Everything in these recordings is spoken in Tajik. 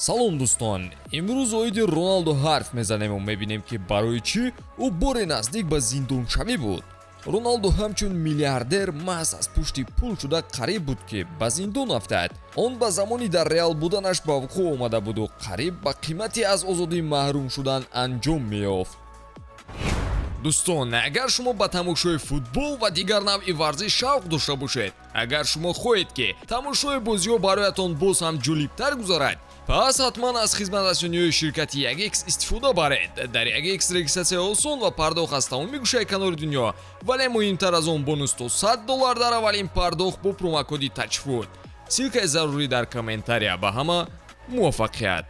Салом, дӯстон! Имрӯз оиди Роналдо ҳарф мезанему мебинем, ки барои чӣ ӯ боре наздик ба зиндоншавӣ буд. Роналдо ҳамчун миллиардер маҳз аз пушти пул шуда қариб буд, ки ба зиндон афтад. Он ба замони дар Реал буданаш ба вуқӯъ омада буду қариб ба қимати аз озодӣ маҳрум шудан анҷом меёфт. Дӯстон, агар шумо ба тамошои футбол ва дигар навъи варзиш шавқ дошта бошед, агар шумо хоҳед, ки тамошои бозиҳо бароятон боз ҳам ҷолибтар гузарад, пас ҳатман аз хизматрасониҳои ширкати 1X истифода баред. Дар 1X регистратсия осон ва пардохт аз тамоми гӯшаи канори дунё, вале муҳимтар аз он, бонус то 100 доллар дар аввалин пардохт бо промокоди ТАЧФУТ. Ссылкаи зарурӣ дар комментария. Ба ҳама муваффақият!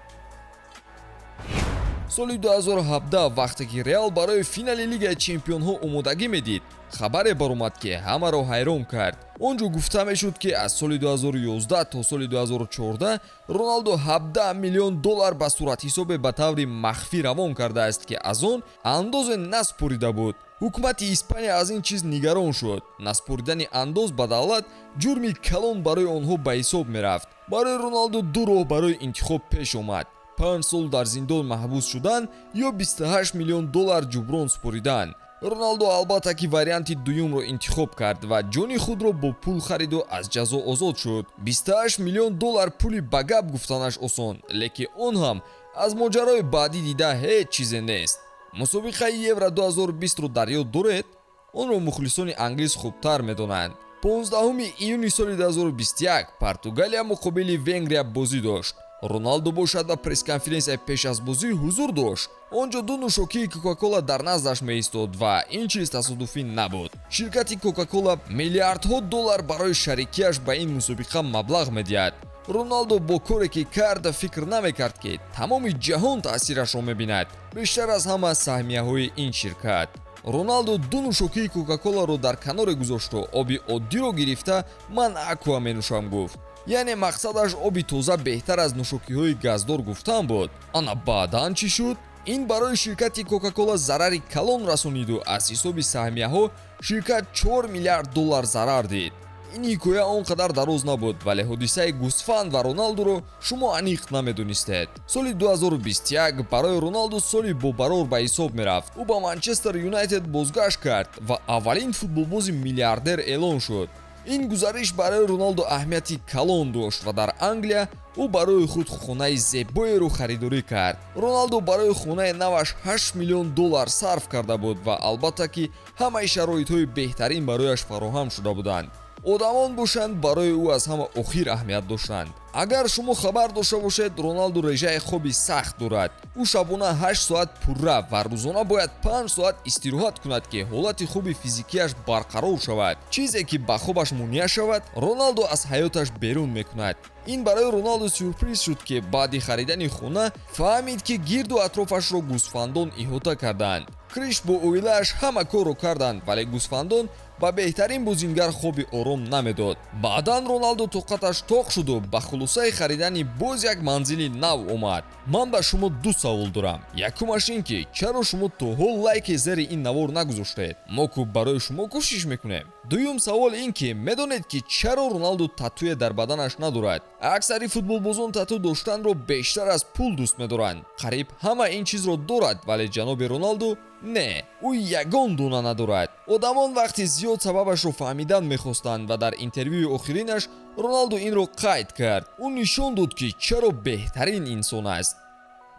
Соли 2017, вақте ки Реал барои финали Лигаи чемпионҳо омодагӣ медид, хабаре баромад, ки ҳамаро ҳайрон кард. Он ҷо гуфта мешуд, ки аз соли 2011 то соли 2014 Роналдо 17 миллион доллар ба суратҳисобе ба таври махфӣ равон кардааст, ки аз он андозе наспорида буд. Ҳукумати Испания аз ин чиз нигарон шуд. Наспоридани андоз ба давлат ҷурми калон барои онҳо ба ҳисоб мерафт. Барои Роналдо ду роҳ барои интихоб пеш омад: 5 сол дар зиндон маҳбус шудан ё 28 миллион доллар ҷуброн супоридан. Роналдо, албатта, ки варианти дуюмро интихоб кард ва ҷони худро бо пул хариду аз ҷазо озод шуд. 28 миллион доллар пули ба гап гуфтанаш осон, лекин он ҳам аз моҷарои баъдӣ дида ҳеҷ чизе нест. Мусобиқаи Евро 2020-ро дар ёд доред? Онро мухлисони англис хубтар медонанд. 15 июни соли 2021 Португалия муқобили Венгрия бозӣ дошт. Роналдо бошад, ба пресс-конференсияи пеш аз бозӣ ҳузур дошт. Он ҷо ду нӯшокии Кока-Кола дар наздаш меистод ва ин чиз тасодуфӣ набуд. Ширкати Кока-Кола миллиардҳо доллар барои шарикияш ба ин мусобиқа маблағ медиҳад. Роналдо бо коре ки кард, фикр намекард, ки тамоми ҷаҳон таъсирашро мебинад, бештар аз ҳама саҳмияҳои ин ширкат. Роналдо ду нӯшокии Кока-Коларо дар каноре гузошту оби оддиро гирифта, «Ман Аква менӯшам», гуфт. Яъне мақсадаш оби тоза беҳтар аз нӯшокиҳои газдор гуфтан буд. Ана баъдан чӣ шуд? Ин барои ширкати Кока-Кола зарари калон расониду аз ҳисоби саҳмияҳо ширкат 4 миллиард доллар зарар дид. Ин ҳикоя он қадар дароз набуд, вале ҳодисаи гӯсфанд ва Роналдуро шумо аниқ намедонистед. Соли 2021 барои Роналду соли бобарор ба ҳисоб мерафт. Ӯ ба Манчестер Юнайтед бозгашт кард ва аввалин футболбози миллиардер эълон шуд. Ин гузариш барои Роналдо аҳамияти калон дошт ва дар Англия ӯ барои худ хонаи зебоеро харидорӣ кард. Роналдо барои хонаи наваш 8 миллион доллар сарф карда буд ва, албатта, ки ҳамаи шароитҳои беҳтарин барояш фароҳам шуда буданд. Одамон бошанд, барои ӯ аз ҳама охир аҳамият доштанд. Агар шумо хабар дошта бошед, Роналду режаи хоби сахт дорад. Ӯ шабона 8 соат пурра ва рӯзона бояд 5 соат истироҳат кунад, ки ҳолати хуби физикиаш барқарор шавад. Чизе ки ба хобаш монеа шавад, Роналдо аз ҳаёташ берун мекунад. Ин барои Роналдо сюрприз шуд, ки баъди харидани хона фаҳмид, ки гирду атрофашро гӯсфандон иҳота кардаанд. Криш бо оилааш ҳама корро карданд, вале гӯсфандон ба беҳтарин бозингар хоби ором намедод. Баъдан Роналдо тоқаташ тоқ шуду ба хулосаи харидани боз як манзили нав омад. Ман ба шумо ду савол дорам. Якумаш ин ки чаро шумо то ҳол лайки зери ин навор нагузоштед? Мо ку барои шумо кӯшиш мекунем. Дуюм савол ин ки медонед, ки чаро Роналдо татуе дар баданаш надорад? Аксари футболбозон тату доштанро бештар аз пул дӯст медоранд. Қариб ҳама ин чизро дорад, вале ҷаноби Роналду не, ӯ ягон дона надорад. Одамон вақти зиёд сабабашро фаҳмидан мехостанд ва дар интервюи охиринаш Роналду инро қайд кард. Ӯ нишон дод, ки чаро беҳтарин инсон аст.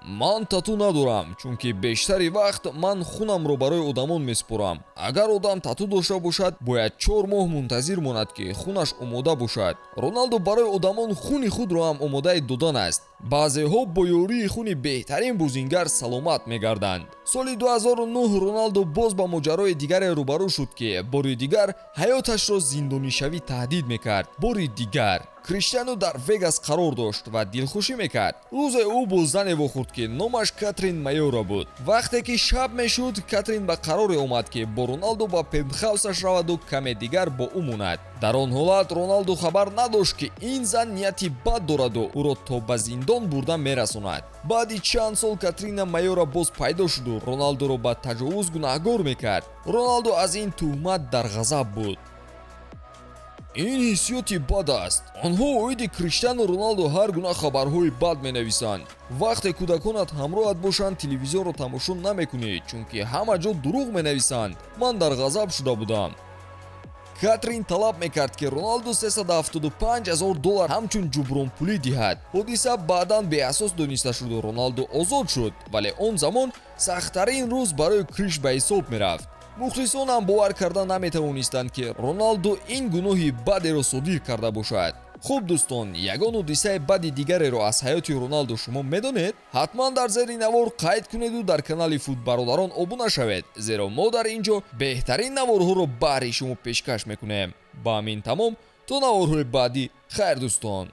«Ман тату надорам, чунки бештари вақт ман хунамро барои одамон месупорам. Агар одам тату дошта бошад, бояд 4 моҳ мунтазир монад, ки хунаш омода бошад». Роналдо барои одамон хуни худро ҳам омодаи додан аст. Баъзеҳо бо ёрии хуни беҳтарин бозингар саломат мегарданд. Соли 2009 Роналдо боз ба моҷарои дигаре рӯбарӯ шуд, ки бори дигар ҳаёташро зиндонишавӣ таҳдид мекард. Бори дигар Криштиану дар Вегас қарор дошт ва дилхушӣ мекард. Рӯзе ӯ бо зане вохӯрд, ки номаш Катрин Майора буд. Вақте ки шаб мешуд, Катрин ба қароре омад, ки бо Роналдо ба пентхаусаш раваду каме дигар бо ӯ монад. Дар он ҳолат Роналдо хабар надошт, ки ин зан нияти бад дораду ӯро то ба зиндон бурда мерасонад. Баъди чанд сол Катрина Майора боз пайдо шуду Роналдоро ба таҷовуз гунаҳгор мекард. Роналдо аз ин туҳмат дар ғазаб буд. Ин ҳиссиёти бад аст. Онҳо оиди Криштиану Роналду ҳар гуна хабарҳои бад менависанд. Вақте кӯдаконат ҳамроҳат бошанд, телевизорро тамошо намекунӣ, чунки ҳама ҷо дурӯғ менависанд. Ман дар ғазаб шуда будам. Катрин талаб мекард, ки Роналду 375 ҳазор доллар ҳамчун ҷубронпулӣ диҳад. Ҳодиса баъдан беасос дониста шуду Роналду озод шуд, вале он замон сахттарин рӯз барои Криш ба ҳисоб мерафт. Мухлисон ҳам бовар карда наметавонистанд, ки Роналду ин гуноҳи бадеро содир карда бошад. Хуб, дӯстон, ягон ҳодисаи бади дигареро аз ҳаёти Роналду шумо медонед? Ҳатман дар зери навор қайд кунеду дар канали Футбародарон обуна шавед, зеро мо дар ин ҷо беҳтарин наворҳоро баҳри шумо пешкаш мекунем. Ба ҳамин тамом, то наворҳои баъдӣ, хайр, дӯстон.